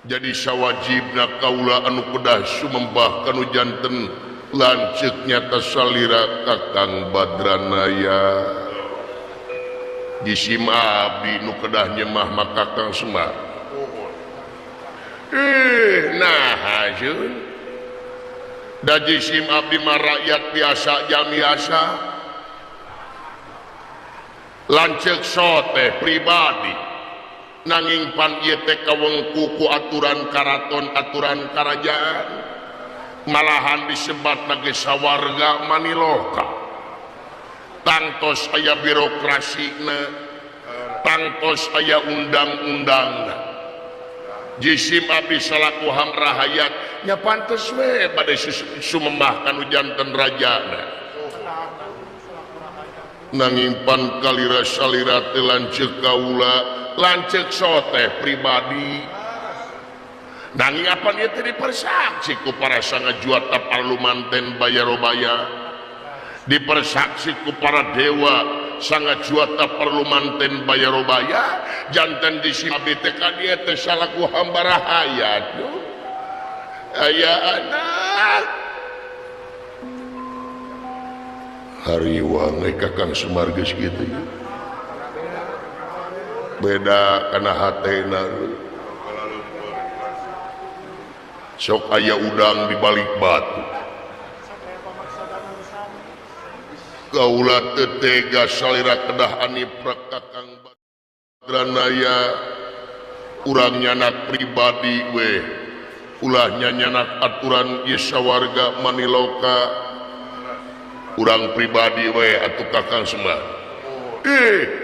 Jadi sawajibna kaula anu kedah sumembah kanu janten lanceuk nyata salira Kakang Badranaya. Jisim abdi nu kedah nyemah mah Kakang Semar. Nah haseun. Da jisim abdi mah rakyat biasa jamiasa. Lanceuk soteh pribadi. Nanging pan ieu teh kawengku ku aturan karaton aturan karajaan malahan disebat lagi sawarga maniloka tangtos aya birokrasina tangtos aya undang-undangna jisim abdi salaku hamrahayat nya pantes we bade sumembah kanu janten rajana nanging pan kalira salira teh lanceuk kaula lanceuk soteh pribadi nanging apan ieu teh dipersaksi ku para sangajuata parlumanten bayarobaya dipersaksi ku para dewa sangajuata parlumanten bayarobaya janten di si abdi teh ka dieu teh salaku hamba rahayat aya anak hariwang Kakang Semar geus kitu beda kana hatena sok aya udang di balik batu kaula teu tega salira kedah aniprak Kakang Badranaya urang nyanak pribadi we ulah nyanyanak aturan ieu sawarga maniloka urang pribadi we atuh Kakang Semar.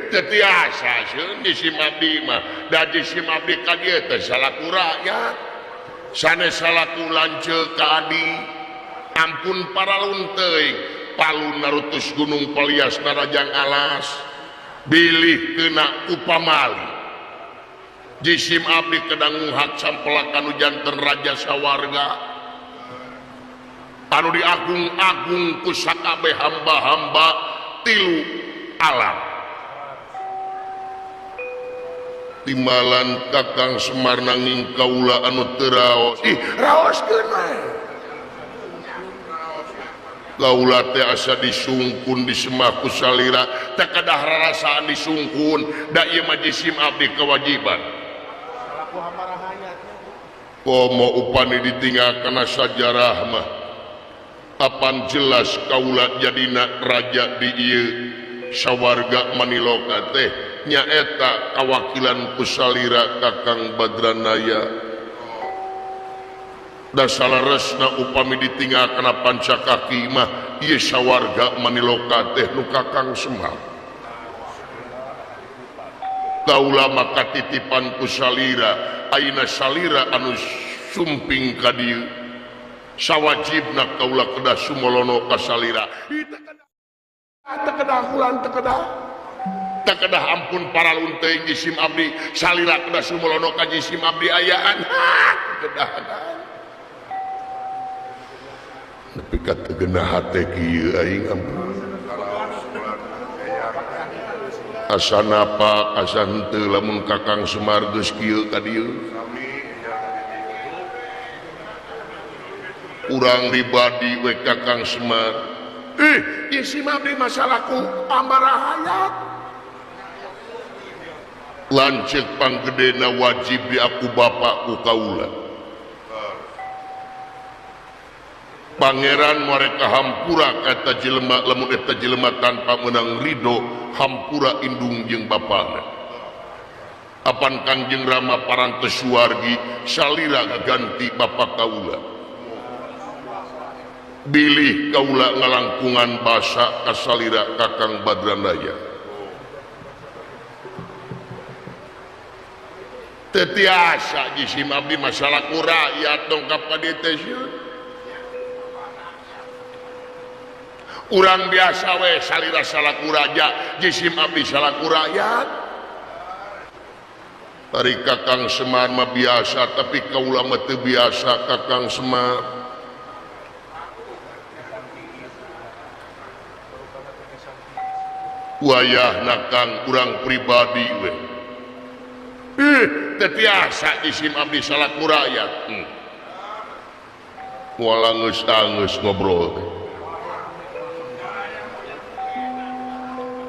Tetiasa sieun jisim abdi mah da jisim abdi ka dieu teh salaku rakyat sanes salaku lanceuk ka adi ampun paralun teuing palu narutus gunung palias narajang alas bilih kena ku pamali jisim abdi kedangung hak sampelak anu janten raja sawarga anu diagung-agung ku sakabeh hamba-hamba tilu alam. Timbalan Kakang Semar nanging kaula anu teu raos. Ih, raoskeun we. Kaula teh asa disungkun disemah ku salira, teh kadah rarasaan disungkun, da ieu mah jisim abdi kewajiban. Komo upani ditinggal kana sajarah mah. Apan jelas kaula jadina raja di ieu sawarga maniloka teh nyaeta kawakilan ku salira Kakang Badranaya. Da salaresna upami ditinggal kana pancakaki mah ieu sawarga maniloka teh nu Kakang Semar. Kaula maka titipan ku salira ayeuna salira anu sumping ka dieu sawajibna kaula kedah sumolono ka salira. Teu kedah ulan teu kedah teu kedah ampun paralun teuing jisim abdi salira kedah sumolono ka jisim abdi ayaan kedah nepi ka teu genah hate kieu aing ampun asa napak asa henteu lamun Kakang Semar geus kieu ka dieu urang pribadi we Kakang Semar. Jisim abdi masalahku amarahayat lanceuk panggedena wajib di aku bapakku kaula pangeran mereka hampura kata jelema lamun eta jelema tanpa menang ridho hampura indung jeung bapana apan Kangjeng Rama parantos suwargi salira ganti bapak kaula bilih kaula ngalangkungan basa kasalira Kakang Badranaya. Teu tiasa jisim abdi masalah ku rakyat dongkap ka dieu teh sieun. Urang biasa we salira salaku raja jisim abdi salaku rakyat. Ari Kakang Semar mah biasa tapi kaula mah teu biasa Kakang Semar. Wayahna Kang urang pribadi we. Teu tiasa isim abdi salaku rakyat. Moal anggeus-anggeus ngobrol teh.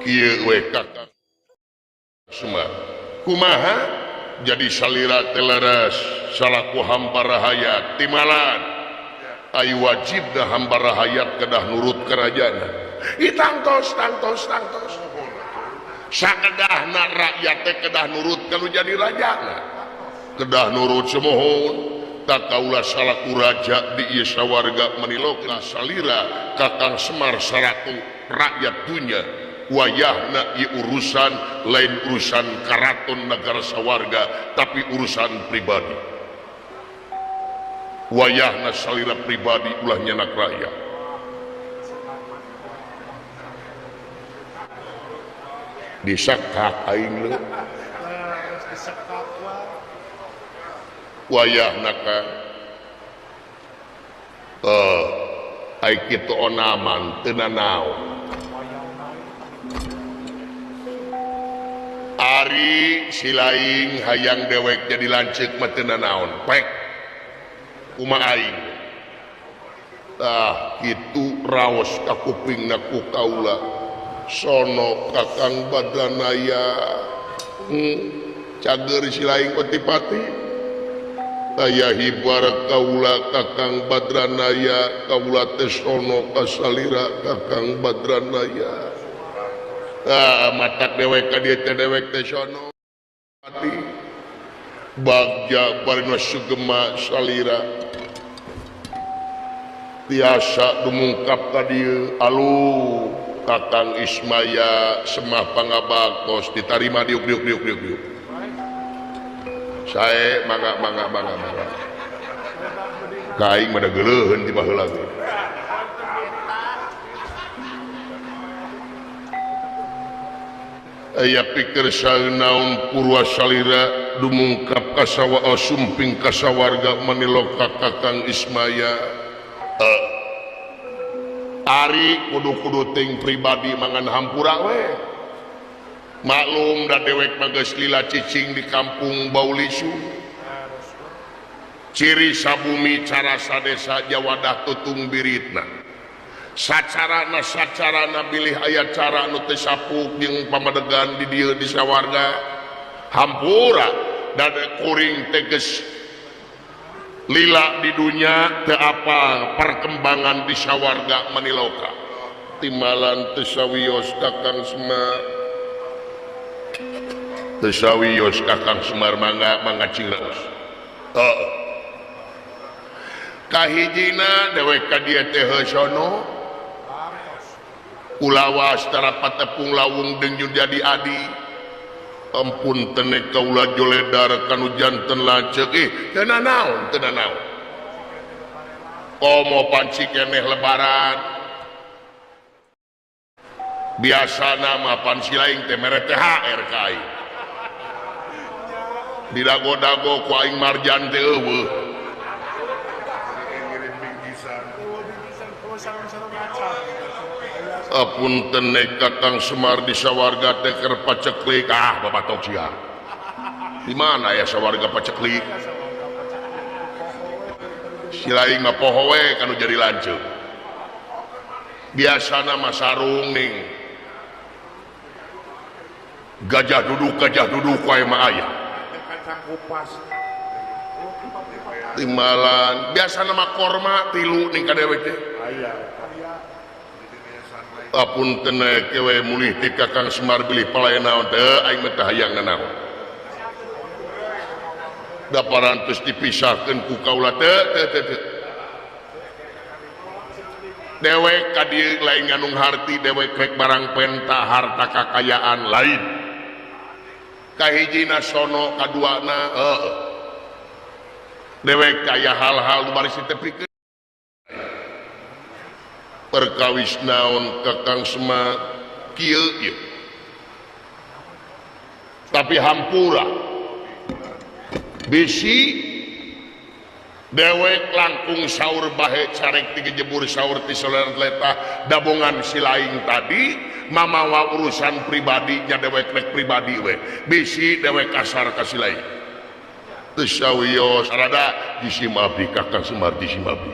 Kieu we Kakang Semar. Kumaha jadi salira teh leres salaku hamba rahayat timalan. Ai wajibna hamba rahayat kedah nurut kerajaan. Ih tangtos tangtos tangtos. Sakedahna rakyat teh kedah nurut kalau jadi rajana. Kedah nurut semohon tak kaula salaku raja di ieu sawarga meniloka salira Kakang Semar salaku rakyat dunya. Wayahna ieu urusan lain urusan karaton negara sawarga tapi urusan pribadi. Wayahna salira pribadi ulah nyenak rakyat. Disekak aing leu. Wayahna ka ai kitu onaman teu nanaon. Ari silaing hayang dewek jadi lanceuk mah teu nanaon pek kumaha aing. Tah kitu raos ka kupingna ku kaula. Sono Kakang Badranaya cager silaing otipati. Aya hibar kaula Kakang Badranaya kaula teh sono kasalira Kakang Badranaya. Ah matak dewek ka dieu teh dewek teh sono pati. Bagja barina sugema salira tiasa dumungkap ka dieu alu Kakang Ismaya Semah pangabaktos ditarima diuk diuk diuk diuk diuk. Sae mangga mangga mangga mangga. Ka aing mah da geuleuheun ti baheula ge. Aya pikir saeunaun purwa salira dumungkap kasawa sumping kasawarga maniloka Kakang Ismaya. Ari kudu-kudu ting pribadi mangan hampura we. Maklum da dewek mah geus lila cicing di kampung Baulisu. Ciri sabumi cara sadesa jawadah tutung biritna. Sacarana sacarana bilih aya cara nu teu sapuk jeung pamadegan di dieu di sawarga. Hampura da kuring teh geus lila di dunya teu apa perkembangan di sawarga maniloka. Timalan teu sawios Kakang Semar. Teu sawios Kakang Semar mangga mangga cingreus. Kahijina dewek ka dieu teh heusono. Ulawas tarapat tepung lawung deung jadi adi. Ampun tene kaula joledar kanu janten lanceuk ih teu nanaon teu nanaon. Komo panci keneh lebaran. Biasana mah panci lain teh mere THR ka aing. Didago-dago ku aing marjan teh eueuh. Apunten Kakang Semar di sawarga teh keur paceklik. Ah babatok sia. Di mana ya sawarga paceklik? Silaing mah poho we kanu jadi lanceuk. Biasana mah sarung ning. Gajah duduk wae mah aya. Timbalan biasana mah korma tilu ning ka dewek teh. Aya. Apunten kewe mulih ti Kakang Semar bilih palaya naon teu aing mah teu hayang nanaon. Da parantos dipisahkeun ku kaula teu teu teu. Dewek ka dieu lain nganung harti dewek rek barang penta harta kakayaan lain. Kahijina sono kaduana heueuh. Dewek kaya hal-hal nu baris ditepikeun. Perkawis naon Kakang Semar kieu ieu. Tapi hampura bisi dewek langkung saur bahe carek ti gejebur saur ti soleran letah dabongan silaing tadi mamawa urusan pribadinya dewek rek pribadi we bisi dewek kasar ka silaing. Teu sawios rada jisim abdi Kakang Semar jisim abdi.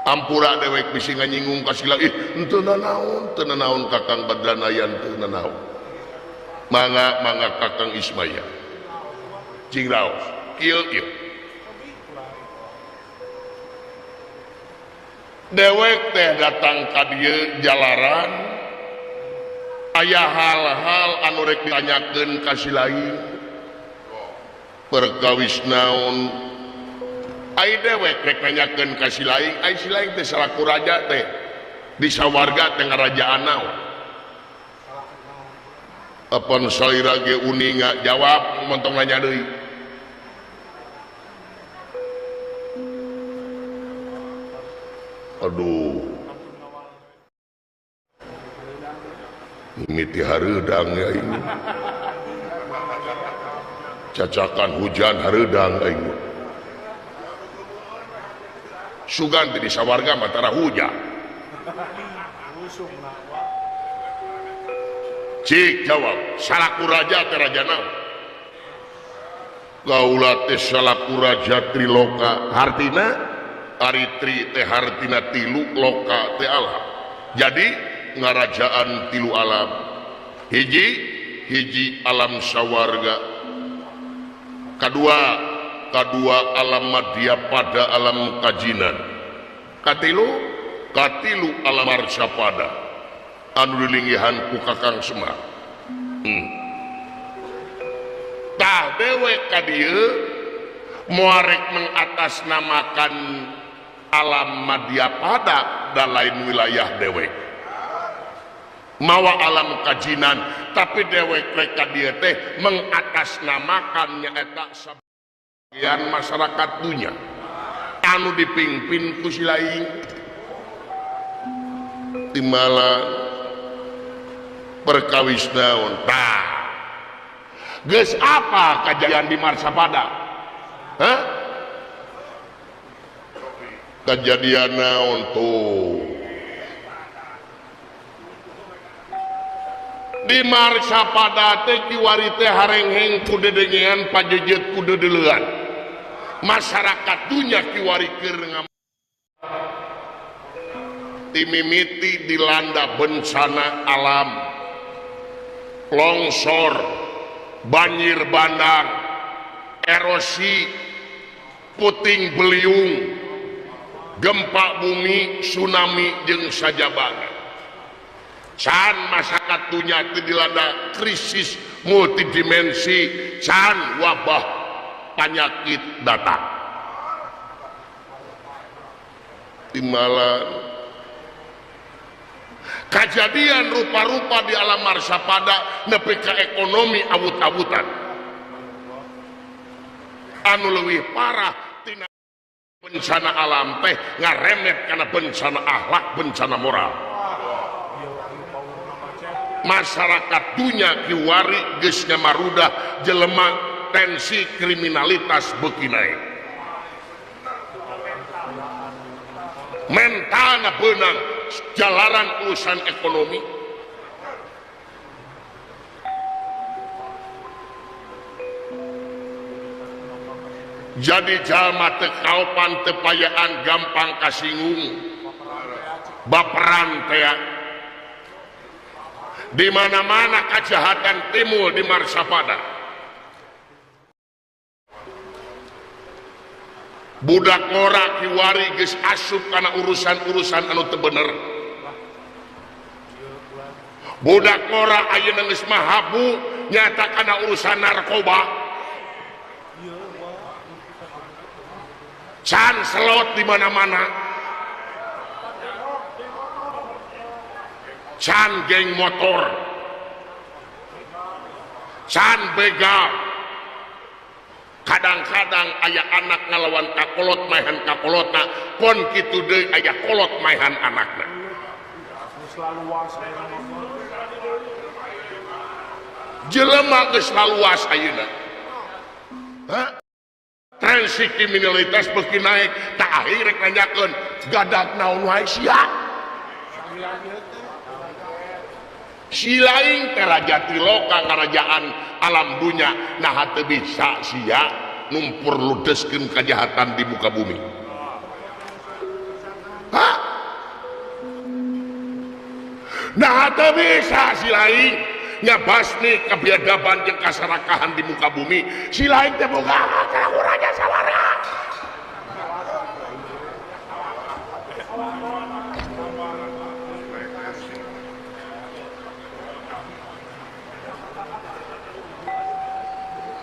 Ampura dewek bisi nganyinggung ka sila ih henteu nanaon teu nanaon Kakang Badranayan teu nanaon. Mangga mangga Kakang Ismaya. Cing raos kieu kieu. Dewek teh datang ka dieu jalaran aya hal-hal anu rek ditanyakeun ka si lain perkawis naon ai dewek rek nanyakeun ka si lain ai si lain teh salaku raja teh di sawarga teh ngarajaan naon apan salira ge uninga jawab montong nanya deui aduh mimiti hareudang ya ini cacakan hujan hareudang aing sugan teh di sawarga mah tara hujan cik jawab salaku raja teh raja naon kaula teh salaku raja triloka hartina ari tri teh hartina tilu loka teh alam jadi ngarajaan tilu alam hiji hiji alam sawarga kadua kadua alam madya pada alam kajinan katilu katilu alam marsapada anu dilinggihan ku Kakang Semar tah dewek ka dieu moarek mengatasnamakan alam madya pada dan lain wilayah dewek mawa alam kajinan tapi dewek rek ka dieu teh mengatasnamakan nyaeta sebagian masyarakat dunya anu dipimpin ku si lain timbalan perkawis naon tah geus apa kajadian di Marsapada hah kejadian naon tuh di Marsapada teh kiwari teh harengheng ku dedengean pajejet ku dedeleuan masyarakat dunya kiwari keur timimiti dilanda bencana alam longsor banjir bandang erosi puting beliung gempa bumi tsunami jeung sajabana can masyarakat dunya teh dilanda krisis multidimensi can wabah penyakit datang timbalan kejadian rupa-rupa di alam Marsapada nepi ka ekonomi awut-awutan anu leuwih parah tina bencana alam teh ngaremet kana bencana akhlak bencana moral masyarakat dunya kiwari geus nyamarudah jelema tensi kriminalitas beuki naek mentalna beunang jalaran urusan ekonomi jadi jalma teu kaopan teu payaan gampang kasinggung baperan tea di mana-mana kejahatan timbul di Marsapada budak ngora kiwari geus asup kana urusan-urusan anu teu bener budak ngora ayeuna geus mahabu nyata kana urusan narkoba can selot di mana-mana can geng motor can begal kadang-kadang aya anak ngalawan kakolot maehan kakolotna pon kitu deui aya kolot maehan anakna jelema geus laluas ayeuna tensi kriminalitas beuki naik tak akhir rek nanyakeun gadag naon wae sia si lain teh raja triloka ngarajaan alam dunya naha teu bisa sia numpur ludeskeun kajahatan di muka bumi. Hah? Nah teu bisa si lain nyabasni kebiadaban jeung kasarakahan di muka bumi. Si lain teh boga hak salaku raja sawarga.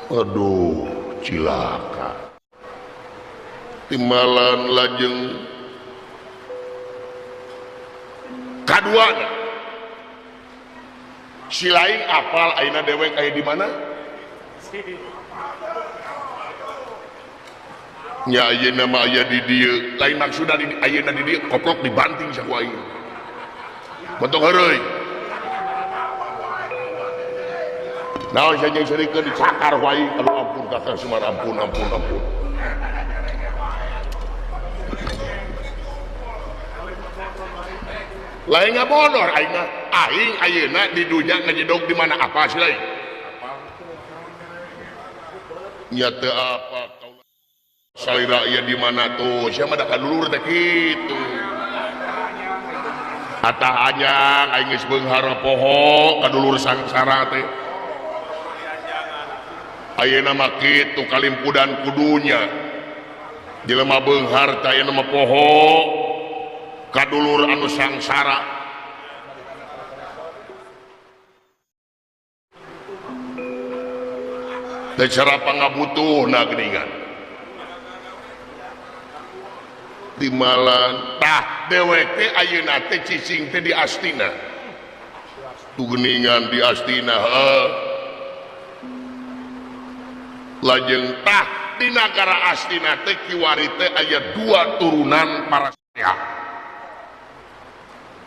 Aduh cilaka timalan lajeng kadua si lain apal ayeuna dewek aya di mana nya ayeuna mah aya di dieu lain maksudna di ayeuna di dieu koplok dibanting saku aing montong heureuy. Nah, saya jeung seurikeun dicakar ku aing. Aduh ampun Kakang Semar, ampun ampun ampun. Lain ngabodor aing mah. Aing ayeuna di dunya ngajedog di mana apa sih lain? Nya teu apa kaula salira aya di mana tuh? Sia mah da kadulur teh kitu. Atah anyang aing geus beunghar poho kadulur sangsara teh. Ayeuna mah kitu kalimpudan kudunya jelema beunghar teh ayeuna mah poho kadulur anu sangsara. Teh cara pangabutuhna geuningan timalan tah dewek teh ayeuna teh cicing teh di Astina tuh geuningan di Astina heuh. Lajeng tah di nagara Astina teh kiwari teh aya dua turunan Parasea.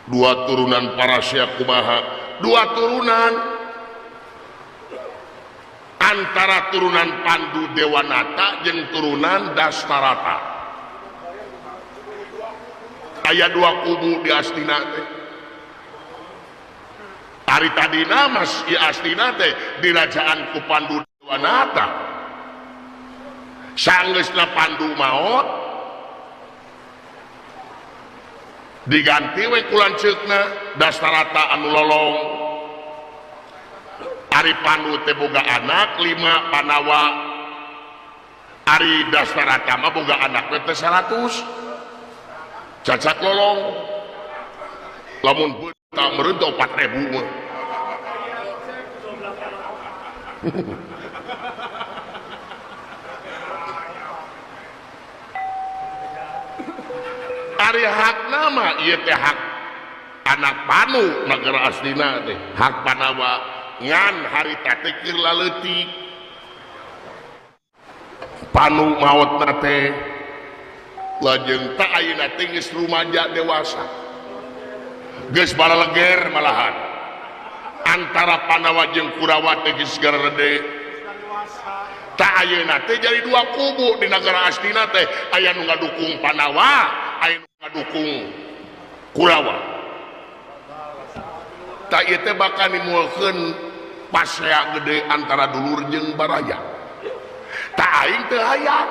Dua turunan Parasea kumaha? Dua turunan antara turunan Pandu Dewanata jeung turunan Dastarata. Aya dua kubu di Astina teh. Ari tadina mas di Astina teh dirajaan ku Pandu Dewanata. Sanggeusna Pandu maot diganti we ku lanceukna Dastarata anu lolong. Ari Pandu teh boga anak 5 Panawa, ari Dastarata mah boga anak teh 100 cacak lolong. Lamun beunta meureun teh 4000 mah. Ari hak nama ieu teh hak anak Panu nagara Astina teh hak Panawa ngan harita teh keur laleutik. Panu maotna teh lajeng tah ayeuna teh geus rumaja dewasa geus balaleger malahan antara Panawa jeung Kurawa teh geus garede. Tah ayeuna teh jadi dua kubu di nagara Astina teh aya nu ngadukung Panawa aya nu ngadukung Kurawa. Tah ieu teh bakal nimbulkeun pasea gede antara dulur jeung baraya. Tah aing teu hayang.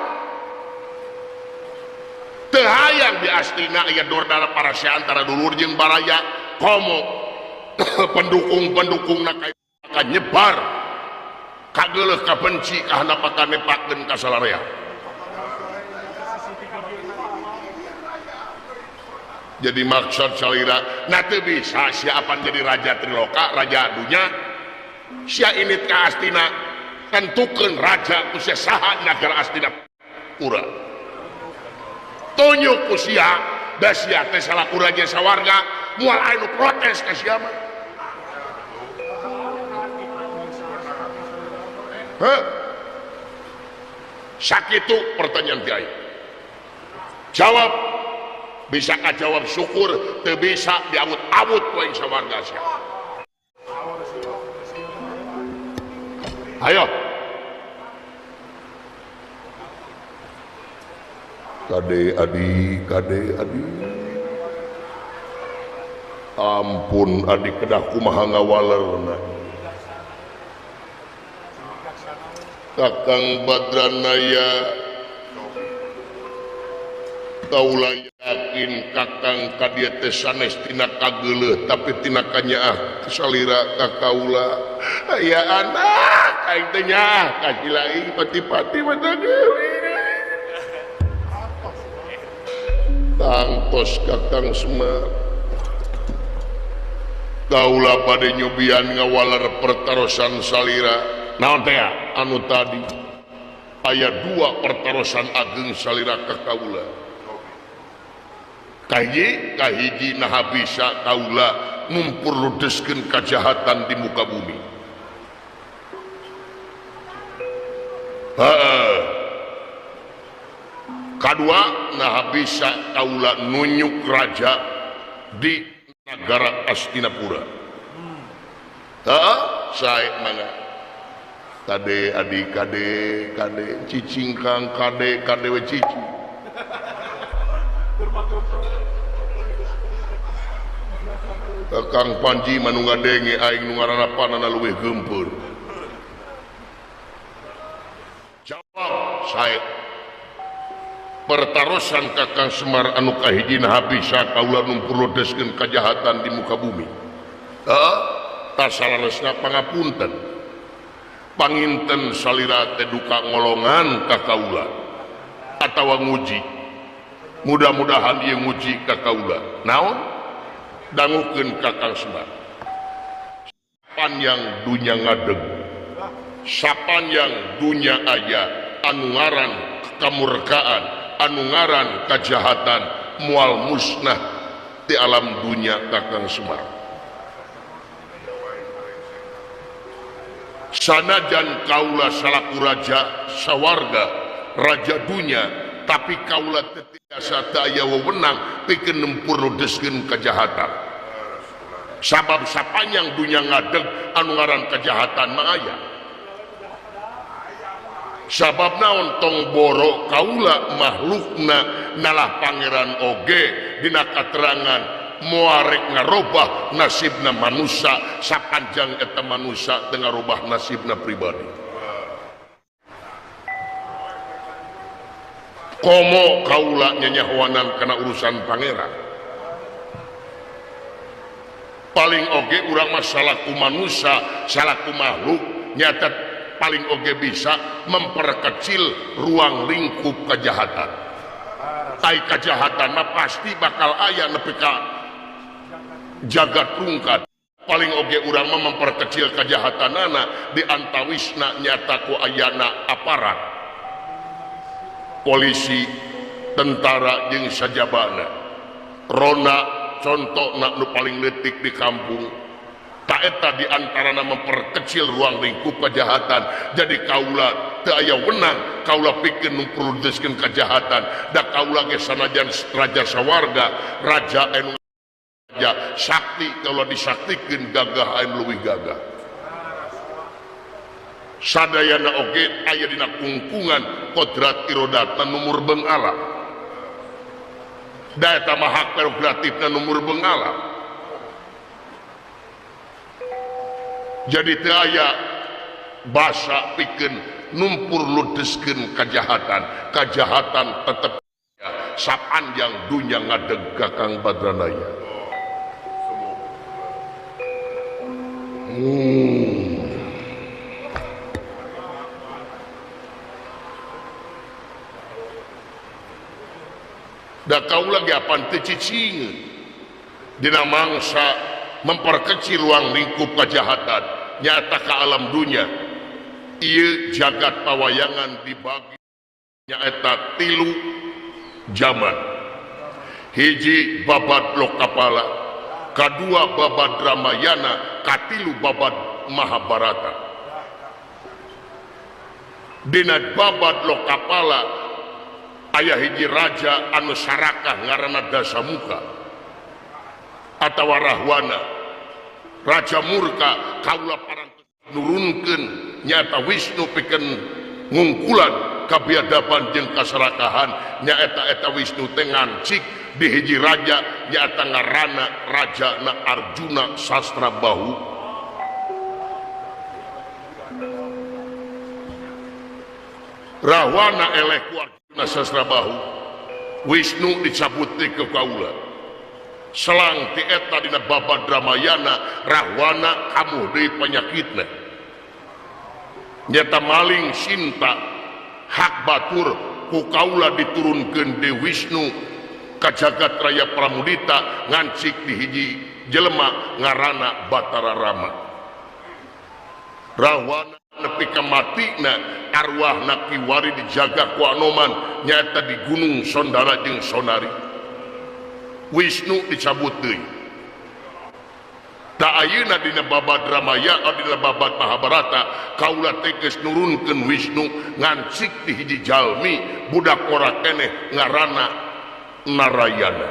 Teu hayang di Astina aya dordara parasea antara dulur jeung baraya komo pendukung-pendukungna ka nyebar kageuleuh kabenci kahandap nepakeun ka salarea. Jadi maksud salira na teu bisa siapan jadi raja Triloka raja dunya sia init ka Astina tentukeun raja ku sia saha nagara Astina pura tunjuk ku sia da sia teh salaku raja sawarga moal aya nu protes ka sia mah. Heh. Sakitu pertanyaan ti aing. Jawab bisa kajawab syukur teu bisa diawut-awut ku aing sawarga sia. Ayo. Kade adi, kade adi. Ampun adi kedah kumaha ngawalerna. Kakang Badranaya kaula yakin Kakang ka dieu teh sanes tina kageuleuh tapi tina kanyaah salira ka kaula. Aya anak aing teh nyaah ka cilaing pati-pati mah deui. Tangtos Kakang Semar. Kaula bade nyobian ngawaler pertarosan salira. Naon teh anu tadi? Aya dua pertarosan ageng salira ka kaula. Kahiji kahiji naha bisa kaula ngumpur ludeskeun kajahatan di muka bumi. Heeh. Kadua naha bisa kaula nunyuk raja di negara Astinapura. Heeh, sae mangga. Kade adi kade kade cicing kang kade kade we cicing. Kakang Panji mah nu ngadenge aing nu ngararapanana leuwih geumpeur. Jawab sae. Pertarosan Kakang Semar anu kahiji naha bisa kaula numpurlodeskeun kajahatan di muka bumi. Heeh, tasalaresna pangapunten. Panginten salira teh duka ngolongan ka kaula atawa nguji. Mudah-mudahan ieu nguji ka kaula. Naon? Dangukeun Kakang Semar. Sapanjang dunya ngadeg, sapanjang dunya aya anu ngaran kamurkaan, anu ngaran kajahatan mual musnah di alam dunya Kakang Semar. Sanajan kaula salaku raja sawarga, raja dunya, tapi kaula teu tiasa teu aya wewenang pikeun nempurlodeskeun kajahatan. Sabab sapanjang dunya ngadeg anu ngaran kajahatan mah aya. Sabab naon tong boro kaula makhlukna nalah pangeran oge dina katerangan moarek ngarobah nasibna manusia sapanjang eta manusia teu ngarobah nasibna pribadi. Komo kaula nyanyahoanan kana urusan pangeran. Paling oge urang mah salaku manusia, salaku makhluk nyata paling oge bisa memperkecil ruang lingkup kejahatan. Tai kejahatan mah pasti bakal aya nepi ka jagat rungkad. Paling oge urang mah memperkecil kejahatanana di antawisna nyata ku ayana aparat, polisi, tentara jeung sajabana. Rona contona nu paling leutik di kampung. Taeta di antarana memperkecil ruang lingkup kejahatan. Jadi kaula teu aya wenang kaula pikeun numpurudeskeun kejahatan. Da kaula ge sanajan raja sawarga, raja anu raja sakti kaula disaktikeun gagah anu leuwih gagah. Sadayana oge aya dina kungkungan kodrat irodatna nu murbeng alam. Da eta mah hak prerogatifna nu murbeng alam. Jadi teu aya basa pikeun numpur ludeskeun kajahatan. Kajahatan tetep sapanjang dunya ngadeg Kakang Badranaya. Da kaula ge apan teu cicingeun dina mangsa memperkecil ruang lingkup kejahatan nyata ke alam dunia. Ieu jagat pawayangan dibagi nyaeta tilu zaman. Hiji babad Lokapala, kadua babad Ramayana, katilu babad Mahabharata. Dina babad Lokapala aya hiji raja anu sarakah ngaranna Dasamuka atawa Rahwana. Raja murka kaula parantos nurunkeun nyata Wisnu pikeun ngungkulan kabiadaban jeung kasarakahan. Nyaeta eta Wisnu teh ngancik di hiji raja nyaeta ngaranna Rajana Arjuna Sastrabahu. Rahwana eleh ku Arjuna Sasrabahu. Wisnu dicabut deui ke kaula. Selang ti eta dina babad Ramayana Rahwana kamuh deui panyakitna. Nyata maling Sinta hak batur ku kaula diturunkeun deui Wisnu ka jagat raya Pramudita ngancik di hiji jelema ngaranna Batara Rama. Rahwana nepi ka matina arwahna kiwari dijaga ku Anoman nyaeta di Gunung Sondara jeung Sonari. Wisnu dicabut deui. Ta ayeuna dina babad Ramayana dina babad Mahabharata kaula teh geus nurunkeun Wisnu ngancik di hiji jalmi budak ora keneh ngaranna Narayana.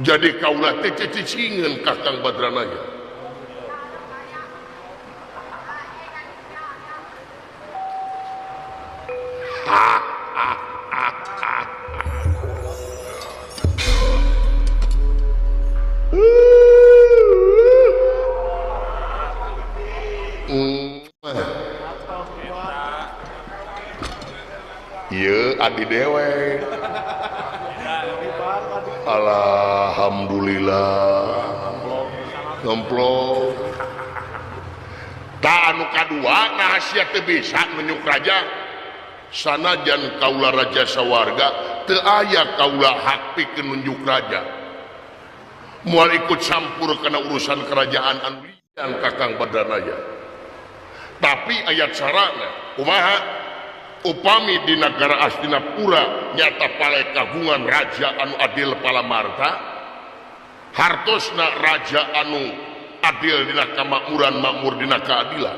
Jadi kaula teh cicicingeun Kakang Badranaya. Ieu adi dewe. Alhamdulillah. Ngemplok. Ta anu kadua nah sia teu bisa nunjuk raja. Sanajan kaula raja sawarga teu aya kaula hak pikeun nunjuk raja. Moal ikut campur kana urusan kerajaan anu lian Kakang Badranaya. Tapi ayat sarana kumaha? Upami di negara Astinapura nyata pale kagungan raja anu adil palamarta, hartosna raja anu adil dina kamakmuran makmur dina keadilan.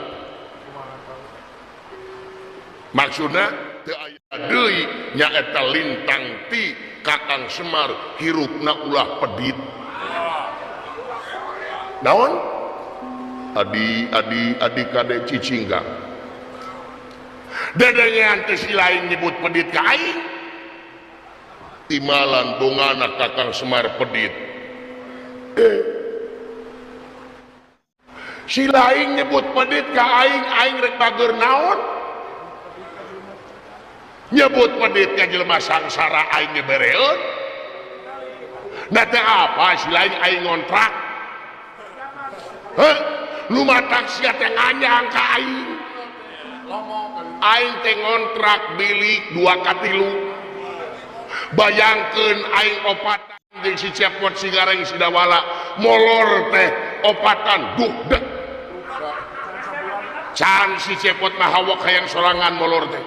Maksudna teu aya deui nyaeta lintang ti Kakang Semar hirupna ulah pedit. Naon? Adi adi adi kade cicinggang. Dedengean teh si lain nyebut pedit ka aing. Timalan bongana Kakang Semar pedit. Si lain nyebut pedit ka aing, aing rek bager naon? Nyebut pedit ka jelema sangsara aing nyebereun. Da teh apa si lain aing ngontrak? Heh, lumatak sia teh nganyang ka aing. Aing teh ngontrak bilik 2 ka 3. Bayangkeun aing opatan jeung si Cepot si Gareng si Dawala molor teh opatan duk dek. Can si Cepot mah hawak hayang sorangan molor teh.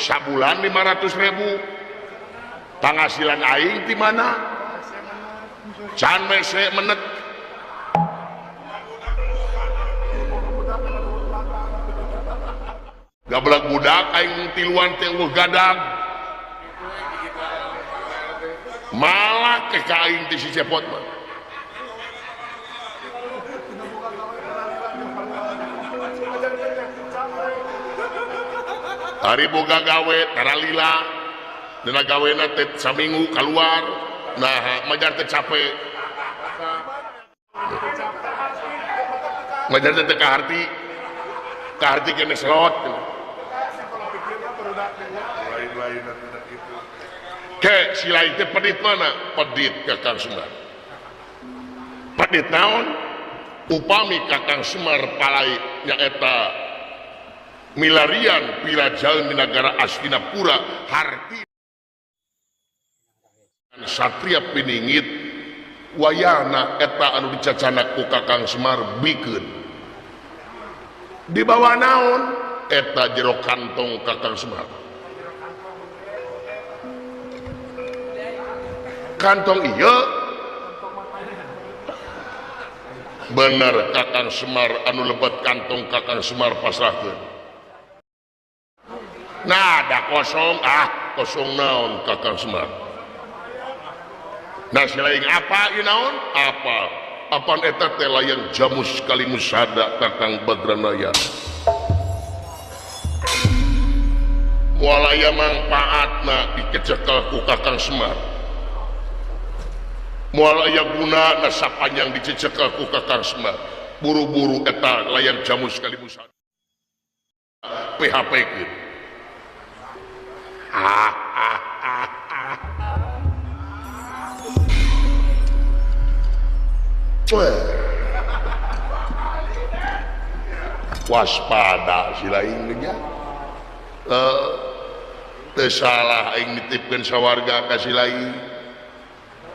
Sabulan 500.000. Panghasilan aing ti mana? Can mese menet. Gablak budak aing tiluan teh eueuh gadag. Malak ke ka aing teh si Cepot mah. Ari boga gawe tara lila. Dina gawena teh saminggu kaluar. Nah, majar teh capek. Majar teh kaharti. Kaharti kene selot. Ke si lain teh pedit mana? Pedit Kakang Semar. Pedit naon? Upami Kakang Semar palai nyaeta milarian pirajaeun di nagara Astinapura harti satria piningit wayahna eta anu dicacanak ku Kakang Semar bikeun. Dibawa naon? Eta jero kantong Kakang Semar. Kantong iya bener Kakang Semar anu lebet kantong Kakang Semar pasrahkeun. Nah ada kosong, ah kosong naon Kakang Semar. Nah si lain apa ieu naon? Apa? Apan eta teh layang jamus kalimusada Kakang Badranaya. Moal aya mangpaatna dikecekel ku Kakang Semar. Moal aya gunana sapanjang dicecekel ku Kakang Semar. Buru-buru eta layang jamus kalimusada PHP-keun. Ah ah ah ah. Waspada si lain nya. Teu salah aing nitipkeun sawarga ka si lain.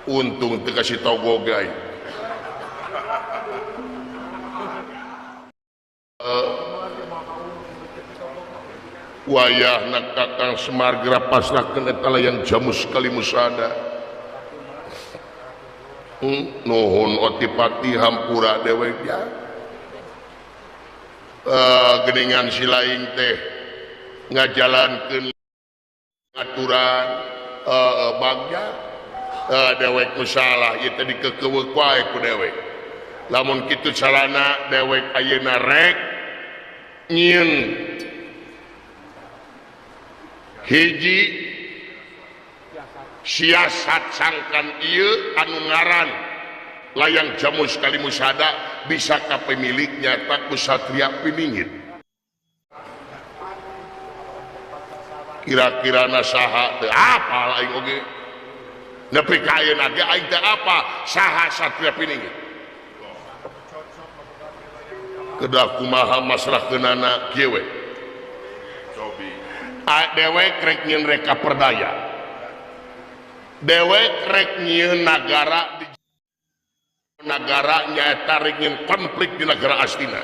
Untung teu kasih togog aing. Wayahna Kakang Semar geura pasrahkeun eta layang jamus kalimusada. Nuhun Otipati hampura dewek ya. Geningan si lain teh ngajalankeun aturan bagja dewek nu salah ieu teh dikekeuweuk wae ku dewek. Lamun kitu carana dewek ayeuna rek nyieun hiji siasat sangkan ieu anu ngaran layang jamus kalimusada bisa ka pemiliknya tak ku Satria Piningit. Kira-kira saha teu apal aing oge nepi ka ayeuna ge aing teu apa saha Satria Piningit. Kedah kumaha masrahkeunana kieu we. Dewek rek nyieun reka perdaya. Dewek rek nyieun nagara di nagara nyaeta rek nyieun konflik di nagara Astina.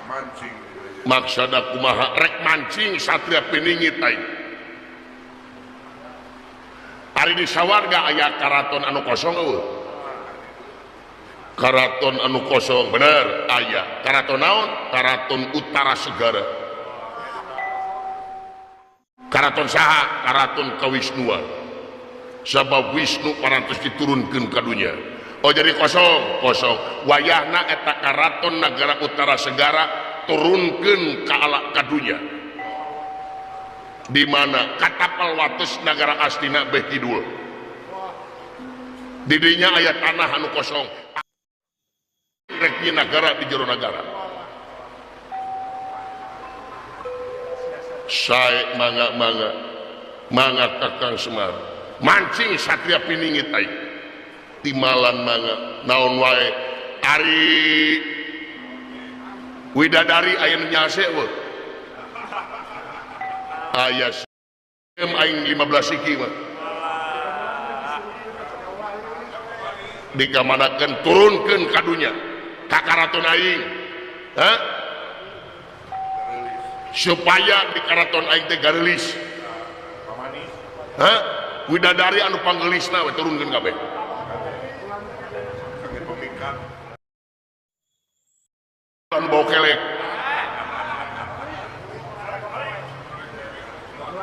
Mancing. Maksada kumaha rek mancing Satria Piningit aing. Ari di sawarga aya karaton anu kosong eueuh. Karaton anu kosong bener aya. Karaton naon? Karaton Utara Segara. Karaton saha? Karaton Kawisnuan. Sabab Wisnu parantos diturunkeun ka dunya. Oh jadi kosong, kosong. Wayahna eta karaton nagara Utara Segara turunkeun ka ala ka dunya. Di mana katapal wates nagara Astina beh kidul. Di dinya aya tanah anu kosong. Rek nagara di jero nagara. Sae mangga-mangga mangga Kakang Semar mancing Satria Piningit aing timalan mangga naon wae ari widadari aya nu nyase eueuh aya aing 15 iki mah dikamanakeun turunkeun ka dunya ka karaton aing ha supaya di karaton aing teh gareulis. Hah? Widadari anu panggelisna we turunkeun kabeh. Anu bau kelek.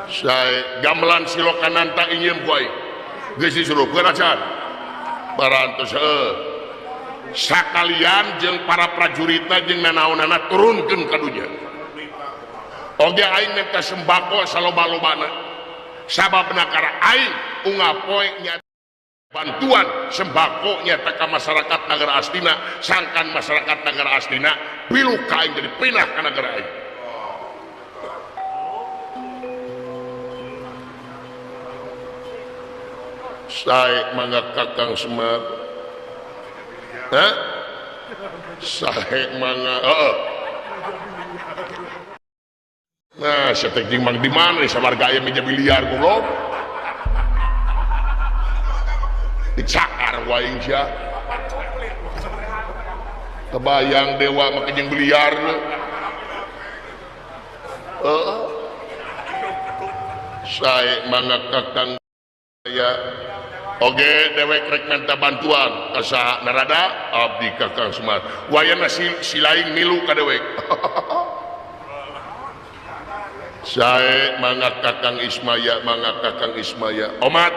Sae gamelan silokananta inyeum ku aing. Geus disuruhkeun acan. Parantos heuh. Sakalian jeung para prajuritna jeung nanaonana turunkeun ka dunya. Oge aing minta sembako saloba-lobana. Sabab nagara aing unggal poe nya bantuan sembako nyata ka masyarakat nagara Astina, sangkan masyarakat nagara Astina pilu ka aing jadi pindah ka nagara aing. Sae mangga Kakang Semar. Hah? Sae mangga heeh. Nah, saya tek mang di mana nih sawarga aya meja biliar goblok. Dicakar wae sia. Kebayang dewa make jeung biliar. Heeh. Sae mangga Kakang ya. Oge dewek rek minta bantuan ka saha Narada abdi Kakang Semar. Wayana si lain milu ka dewek. Sae mangga Kakang Ismaya, mangga Kakang Ismaya. Omat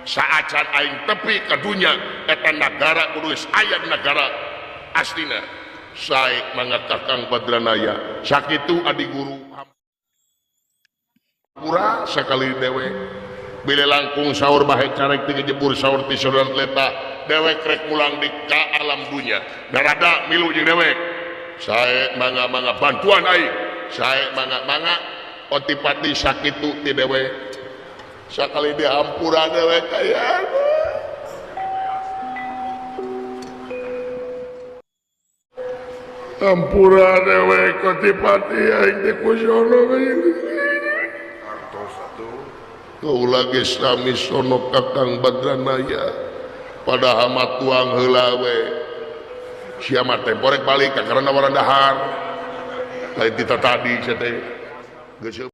saacan aing tepi ka dunya eta nagara kudu geus aya di nagara Astina. Sae mangga Kakang Badranaya. Sakitu adi guru hampura sakali dewek. Bila langkung sahur bahe carek ti ngejebur sahur ti sodan leta Dewek rek mulang di ka alam dunya. Narada milu jeung dewek. Sae mangga-mangga bantuan aing. Sae mangga-mangga otipati sakitu ti dewek. Sakali dihampura dewek aya. Hampura dewek otipati aing teh kusono kaula geus sami sono Kakang Badranaya padahal mah tuang heula we sia mah teh borek balik ka karena warang dahar lain ti tadi sia teh geus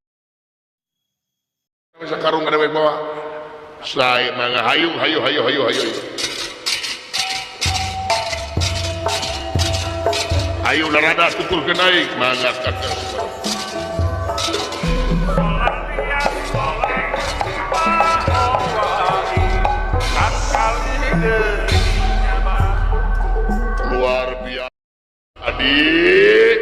sakarung ka dewek bawa sae mangga hayu hayu hayu hayu hayu ayo Narada tuturkeun aing mangga Kakang. Luar biasa adik.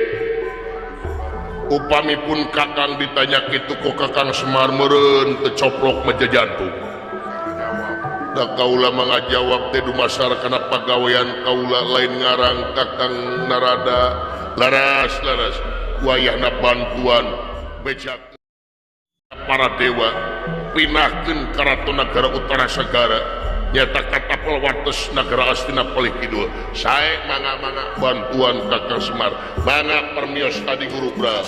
Upami pun Kakang ditanya kitu ku Kakang Semar meureun teu coplok meja jantung. Da kaula mangajawab teh dumasar kana pagawean kaula lain ngarang Kakang Narada. Laras laras wayahna bantuan beja para dewa pinahkeun karaton nagara utara sagara nyata katapel wates nagara Astina palih kidul. Sae mangga-mangga bantuan Kakang Semar mangga permios tadi guru Bra.